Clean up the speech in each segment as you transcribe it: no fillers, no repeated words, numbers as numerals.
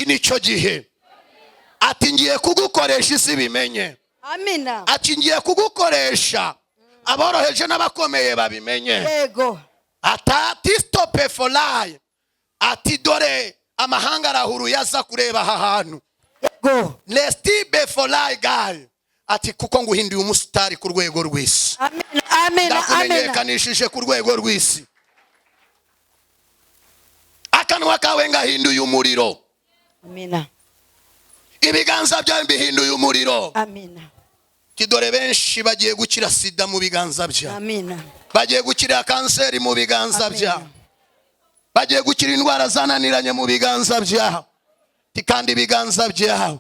Iki ni cyo gihe. Ati: "Ngiye kugukoresha, isi bimenye." Amina. Ati: "Ngiye kugukoresha, aboroheje n'abakomeye babimenye." Yego. Atati stope folayi. Ati: "Dore amahanga arahuruye, aza kureba aha hantu." Yego. Nestibe folayi gayi. Ati: "Kuko nguhinduye umusitari ku rwego rw'isi." Amina, amina, amina. Ndakumenyekanishije ku rwego rw'isi. Akanwa kawe ngahinduye umuriro. Amina. Ibiganza byawe mbihinduye umuriro. Amina. Ati: "Dore benshi bagiye gukira sida mu biganza byawe." Amina. Bagiye gukira kanseri mu biganza Amina. byawe. Bagiye gukira indwara zananiranye mu biganza byawe. Ati: "Kandi ibiganza byawe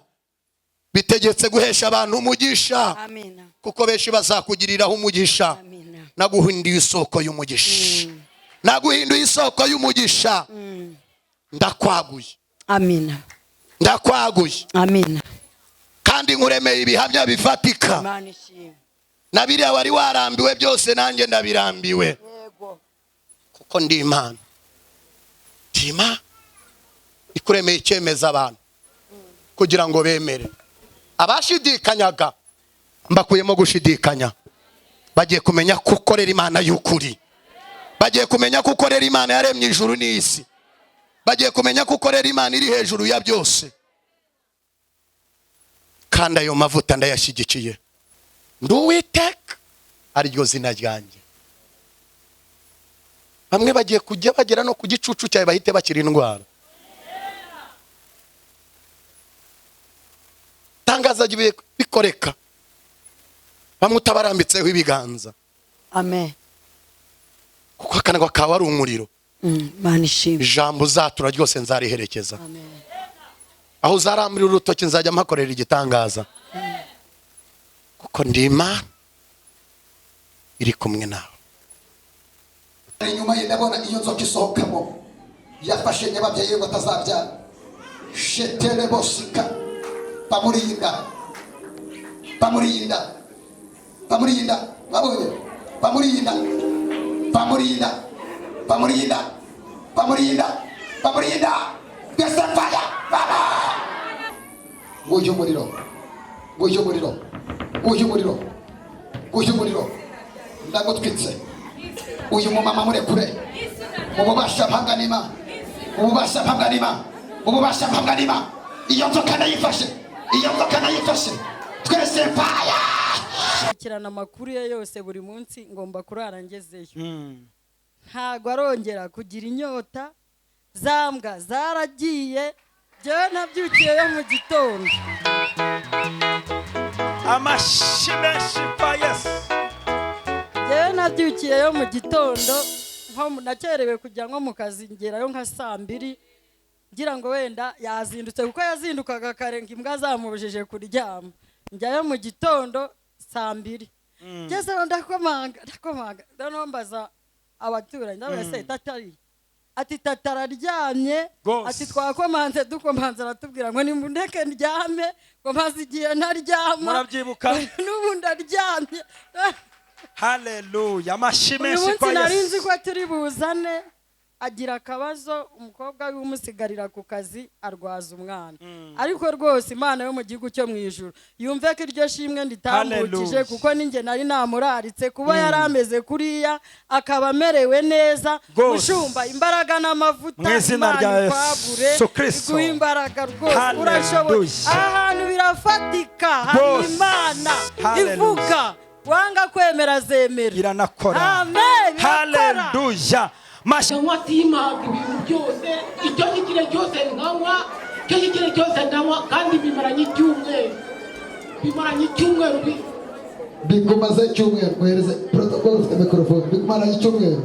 bitegetse guhesha abantu umugisha." Amina. Kuko benshi bazakugiriraho umugisha. Amina. Naguhinduye isoko y'umugisha, naguhinduye isoko y'umugisha. Ndakwaguye. Amina. Ndakwaguye. Amina. Kandi nkuremeye ibihamya bifatika. Imana ishimwe. Na biriya wari warambiwe byose, nanjye ndabirambiwe. Yego. Kuko ndi Imana, ndi Imana ikuremeye icyemeza abantu kugira ngo bemere. Abashidikanyaga mbakuyemo gushidikanya. Bagiye kumenya ko ukorera Imana y'ukuri. Bagiye kumenya ko ukorera Imana yaremye ijuru n'isi. Bagiye kumenya ko ukorera Imana iri hejuru ya byose. Kandi ayo mavuta ndayashyigikiye. Ndi Uwiteka, ariryo zina ryanjye. Bamwe bagiye kujya bagera no ku gicucu cyawe, bahite bakira indwara. Tangaza bikoreka, bamwe utabarambitseho ibiganza. Amen. Kuko akanwa kawe ari umuriro. Imana ishimwe. Ijambo uzatura ryose nzariherekeza. Amen. Aho uzarambura urutoki nzajya mpakorera igitangaza, kuko ndi Imana iri kumwe nawe. Inyuma ye ndabona iyo nzoka isohokamo, yafashe nyababyeyi ngo atazabyara. Shetere bosika, bamurinda, bamurinda, bamurinda, babonye, bamurinda, bamurinda, bamurinda, bamurinda, bamurinda. Mbese faya baba, nguyu umuriro, nguyu umuriro, nguyu umuriro, nguyu umuriro, ndagutwitse. Uyu mumama murekure mu bubasha mpabwa n'Imana, mu bubasha mpabwa n'Imana, mu bubasha mpabwa n'Imana. Iyo nzoka ndayifashe, iyo nzoka ndayifashe. Twese faya. Kurikirana amakuru ye yose buri munsi, ngomba kurara ngezeyo. Ntago arongera kugira inyota. Za mbwa zaragiye. Njyewe nabyukiyeyo mu gitondo. Amashyi menshi kwa Yesu. Njyewe nabyukiyeyo mu gitondo, nakerewe kujya nko mu kazi, ngerayo nka saa 2, ngira ngo wenda yazindutse kuko yazindukaga kare, ngo imbwa zamubujije kuryama. Njyayo mu gitondo saa 2, ngezeyo ndakomanga, ndakomanga, noneho mbaza abaturanyi, ndabaza: "Se tatari?" Ati: "Tata araryamye." Rwose. Ati: "Twakomanze, dukomanze, aratubwira ngo nimundeke ndyame, ngo maze igihe ntaryama." Murabyibuka? N'ubu ndaryamye. Haleluya, amashyi Uyu menshi munsi kwa nari nzi Yesu. ko turi buzane. Agira akabazo, umukobwa we umusigarira ku kazi arwaza umwana. Ariko rwose Imana yo mu gihugu cyo mu ijuru yumve ko iryo shimwe nditambukije. Hallelujah. Kuko ninjye nari namuraritse kuba yari ameze kuriya, akaba amerewe neza. Rwose. Mushumba, imbaraga n'amavuta. Mu izina Imana rya ikwagure, Yesu Kristo. iguhe imbaraga rwose. Hallelujah. Urashoboye, aha hantu birafatika, hari Rwose. Imana Hallelujah. ivuga, wanga kwemera zemera. Iranakora. Amen, irakora. Haleluya, mashyi. Nkanywa simpaga ibintu byose, icyo kikire cyose nkanywa, icyo kikire cyose ndanywa, kandi bimaranye icyumweru, bimaranye icyumweru. Bikumaze icyumweru. Muhereze protocol, ufite mikorofone. Bikumaranye icyumweru,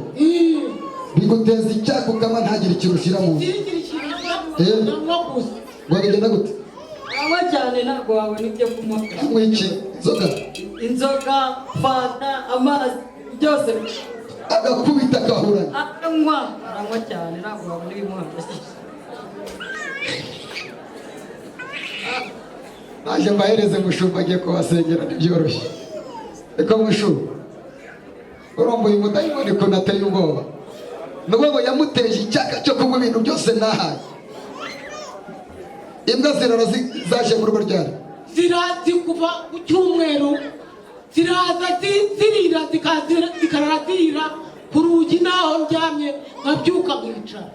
biguteza icyago, ukaba ntagire ikintu ushyira mu nda. Singira ikintu ndanywa gusa. Ngo bigenda gute? Anywa cyane, ntabwo wabona ibyo kunywa. Kunywa iki? Inzoga? Inzoga, fanta, amazi, byose. Agakubita akahuranya. Aranywa, aranywa cyane, ntabwo wabona ibimuhangayikishije. Naje mbahereze mushumba, agiye kubasengera. Ntibyoroshye. Reka mushumba, urumva uyu mudayimoni ukuntu ateye ubwoba. Ni ukuvuga ngo yamuteje icyaka cyo kunywa ibintu byose nahaye. Imbwa zirara zaje mu rugo ryari? Zirazi kuva ku cyumweru, ziraza zirira, zikarara zirira ku rugi n'aho ndyamye, nkabyuka nkicara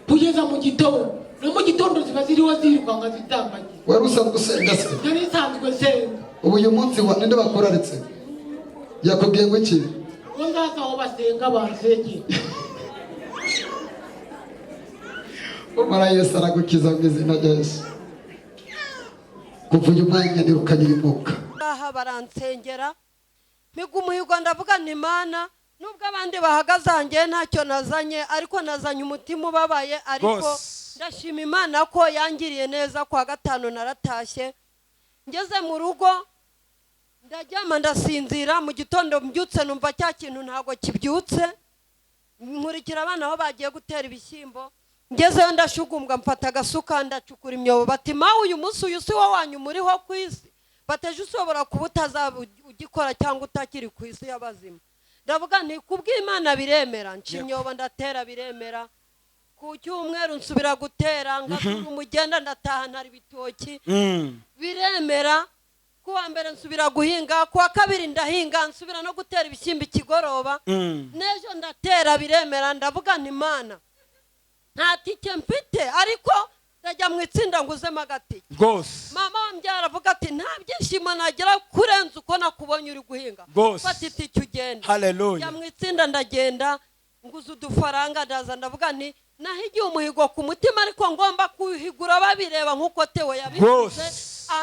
kugeza mu gitondo. No mu gitondo ziba ziriho zirukanka zitambagira. Wari usanzwe usenga se? Nari nsanzwe nsenga. Ubu uyu munsi wa ninde bakuraritse? Yakubwiye ngo iki? Ngo nzaza aho basenga bansengera. Umara Yesu aragukiza mu izina rya Yesu. Kuva uyu mwanya nirukanye uyu mwuka. Aha baransengera, mpiga umuhigo, ndavuga nti Mana, nubwo abandi bahagaze hanjye ntacyo nazanye, ariko nazanye umutima ubabaye, ariko Rwose. ndashima Imana ko yangiriye neza. Kuwa gatanu naratashye, ngeze mu rugo ndaryama ndasinzira. Mu gitondo mbyutse numva cya kintu ntabwo kibyutse, nkurikira abana aho bagiye gutera ibishyimbo. Ngezeyo ndashugumbwa, mfata agasuka ndacukura imyobo. Bati mawe uyu munsi uyu si wo wanyu uriho ku isi, bateje ushobora kuba utazaba ugikora cyangwa utakiri ku isi y'abazima. Ndavuga nti kubw'Imana biremera. Nca imyobo ndatera biremera. Ku cyumweru nsubira gutera, ngasura umugenda ndataha ntara ibitoki biremera. Ku wa mbere nsubira guhinga, ku wa kabiri ndahinga, nsubira no gutera ibishyimbo ikigoroba, n'ejo ndatera biremera. Ndavuga nti Mana, nta tike mfite, ariko ndajya mu itsinda nguzemo agatike. Rwose. Mama wambyara aravuga ati nta byishimo nagira kurenza uko nakubonye uri guhinga. Rwose. Fata itike ugende. Haleluya. Njya mu itsinda ndagenda nguza udufaranga, ndaza ndavuga nti nahigiye umuhigo ku mutima, ariko ngomba kuwuhigura babireba nk'uko Theo yabivuze. Rwose.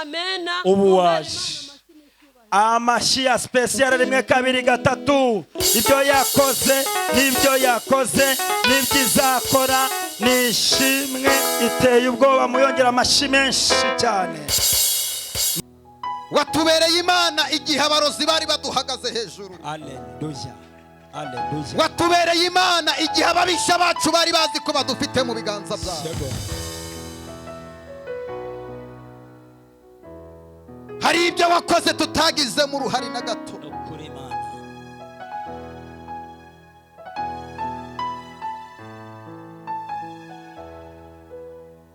Amena. Ubu waje amashyi ya special, 1 2 3. Ibyo yakoze n'ibyo yakoze n'ibyo izakora ni ishimwe iteye ubwoba. Muyongera amashyi menshi cyane. Watubereye Imana igihe abarozi bari baduhagaze hejuru. Haleluya, haleluya. Watubereye Imana igihe ababisha bacu bari bazi ko badufite mu biganza byabo. Hari ibyo wakoze tutagizemo uruhare na gato. Ukuri Imana.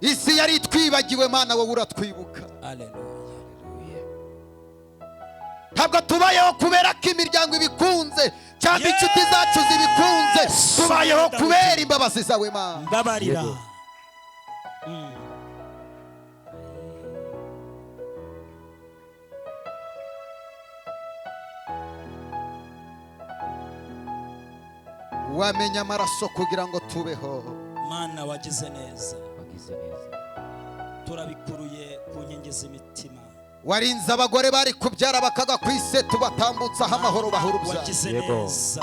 Isi yari itwibagiwe, Mana wowe uratwibuka. Haleluya. Ntabwo tubayeho kubera ko imiryango ibikunze cyangwa inshuti zacu zibikunze, tubayeho kubera imbabazi zawe Mana. Mbabarira. Wamenya amaraso kugira ngo tubeho. Mana wagize neza, turabikuruye ku nkingi z'imitima. Warinze abagore bari kubyara bakagwa ku isi, tubatambutsaho amahoro bahura ubyaro. Wagize neza,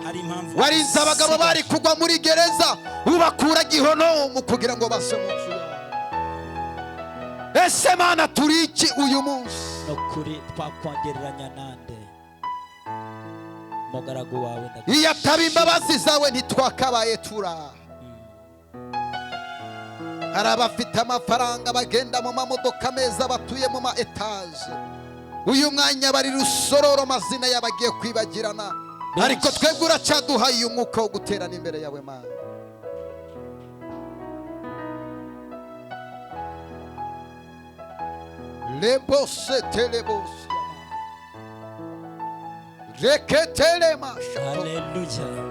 hari impamvu. Warinze abagabo bari kugwa muri gereza ubakura gihonomu kugira ngo base mu nzu yawe. Ese Mana turi iki uyu munsi? Nukuri twakwangereranya nande? Mugaragu wawe Iyo ataba imbabazi zawe ntitwakabaye turaha. Hari abafite amafaranga bagenda mu mamodoka meza, batuye mu ma etaje. Uyu mwanya bari rusororo, amazina y'abagiye kwibagirana, ariko twebwe uracyaduhaye uyu mwuka wo guterana imbere yawe Mana. Lebose telebose reketele mashato. Haleluya.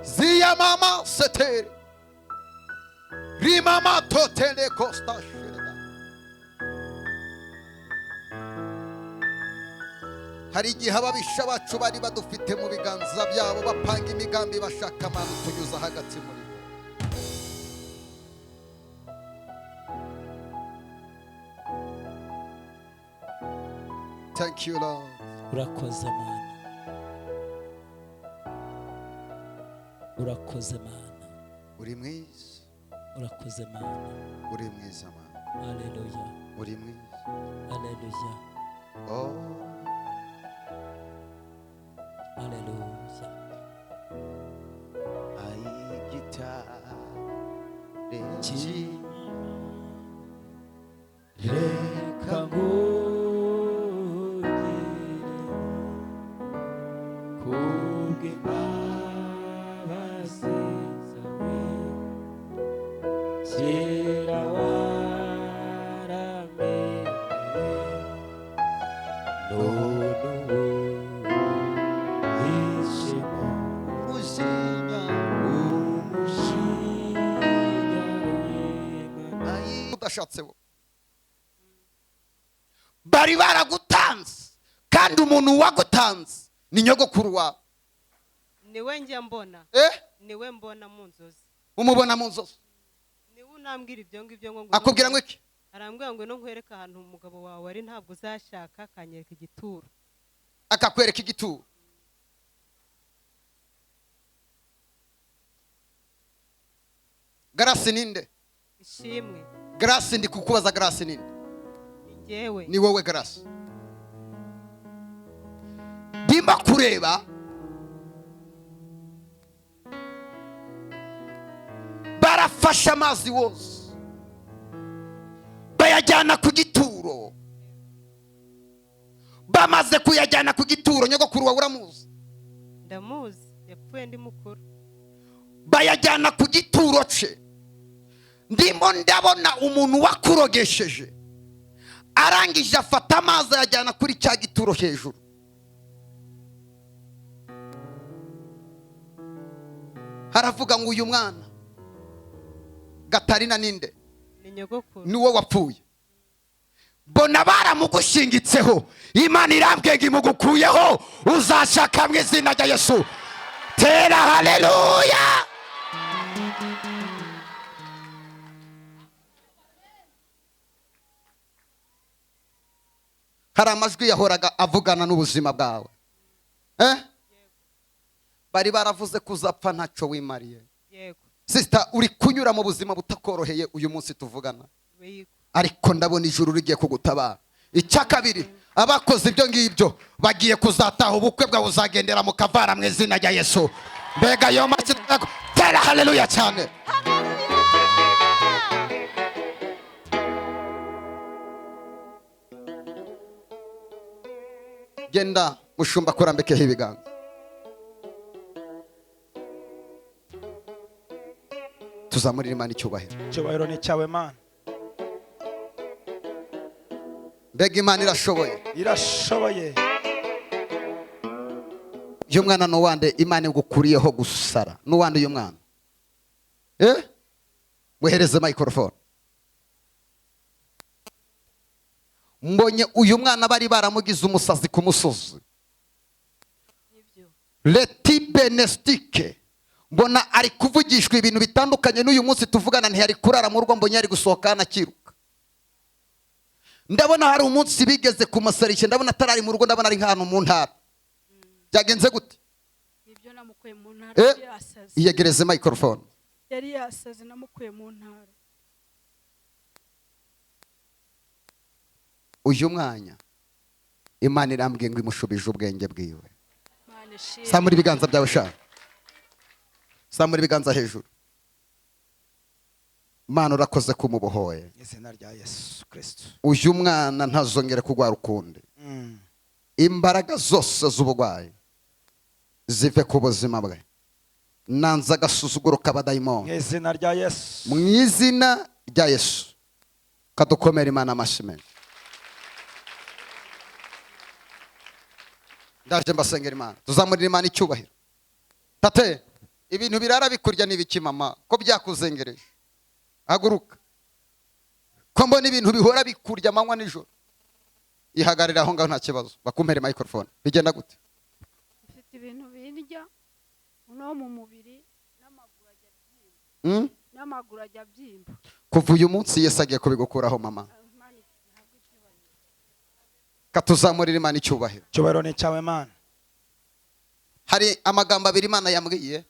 Zia mama setere rimama totele costa shireba. Hari igihe ababisha bacu bari badufite mu biganza byabo, bapanga imigambi bashaka amano tunyuza hagati muri bo. Thank you Lord. Urakoze Mana, urakoze Mana. Uri mwiza. Urakoze Mana. Uri mwiza Mana. Haleluya. Uri mwiza. Haleluya. Oh. Haleluya. Ayigitare Reka ngugire kubw'imbabazi zawe, kera wa Udashatse wowe, bari baragutanze, kandi umuntu wagutanze ni nyogokuru wawe. Niwe njya mbona. Niwe mbona mu nzozi. Umubona mu nzozi? Niwe unambwira ibyo ngibyo ngo Akubwira ngo iki? Arambwira ngo no nkwereka ahantu umugabo wawe ari, ntabwo uzashaka, akanyereka igituro. Akakwereka igituro. Grace ninde? Ishimwe. Grace, ndi kukubaza, Grace ninde? Njyewe. Ni wowe Grace. Ndimo kureba barafashe amazi wose bayajyana ku gituro. Bamaze kuyajyana ku gituro, nyogokuru wawe uramuzi? Ndamuzi, yapfuye ndi mukuru. Bayajyana ku gituro cye. Ndimo ndabona umuntu wakurogesheje arangije afata amazi ayajyana kuri cya gituro hejuru. Haravuga ngo uyu mwana Gatarina ninde? Ni nyogokuru. Niwo wapfuye. Mbona baramugushingitseho, Imana irambwiye ngo imugukuyeho, uzashaka mu izina rya Yesu. Tera haleluya. Hari amajwi yahoraga avugana n'ubuzima bwawe. Bari baravuze ko uzapfa ntacyo wimariye. Yego. Sister, uri kunyura mu buzima butakoroheye uyu munsi tuvugana, ariko ndabona ijuru rigiye kugutabara. Icya kabiri, abakoze ibyo ngibyo bagiye kuzataha ubukwe bwawe, uzagendera mu kavara mu izina rya Yesu. Mbega yo mashyi, tera haleluya cyane. Genda mushumba kurambikeho ibiganza. Tuzamurire Imana icyubahiro. Icyubahiro ni cyawe Mana. Mbega Imana irashoboye. Irashoboye. Uyu mwana nuwande Imana igukuriyeho gusara? Nuwande uyu mwana? Muhereze microphone. Mbonye uyu mwana bari baramugize umusazi ku musozi. Leti benestike. Mbona ari kuvugishwa ibintu bitandukanye n'uyu munsi tuvugana, ntiyari kurara mu rugo, mbonye ari gusohoka anakiruka. Ndabona hari umunsi bigeze ku masarike, ndabona atarari mu rugo, ndabona ari nk'ahantu mu ntara. Byagenze gute? Nibyo, namukuye mu ntara, yari yasaze. Iyegereze microphone. Yari yasaze, namukuye mu ntara. Uyu mwanya Imana irambwiye ngo imushubije ubwenge bwiwe. Samura ibiganza byawe sha. Samura ibiganza hejuru. Imana urakoze kumubohoye. Izina rya Yesu Kristo. Uyu mwana ntazongere kugwara ukundi. Imbaraga zose z'ubugwayi zive ku buzima bwe. Nanze agasuzuguro k'abadayimoni. Mu izina rya Yesu. Mu izina rya Yesu. Kadukomera Imana amashyi menshi. Ndaje mbasengera Imana. Tuzamurira Imana icyubahiro. Tate, ibintu birara bikurya n'ibiki mama, ko byakuzengereje? Haguruka. Ko mbona ibintu bihora bikurya amanywa nijoro. Ihagarira aho ngaho nta kibazo. Bakumpere microphone. Bigenda gute? Mfite ibintu birya no mu mubiri n'amaguru ajya byimba. N'amaguru ajya byimba. Kuva uyu munsi Yesu agiye kubigukuraho mama. Katuzamurira Imana icyubahiro. Icyubahiro ni cyawe Mana. Hari amagambo abiri Imana yambwiye.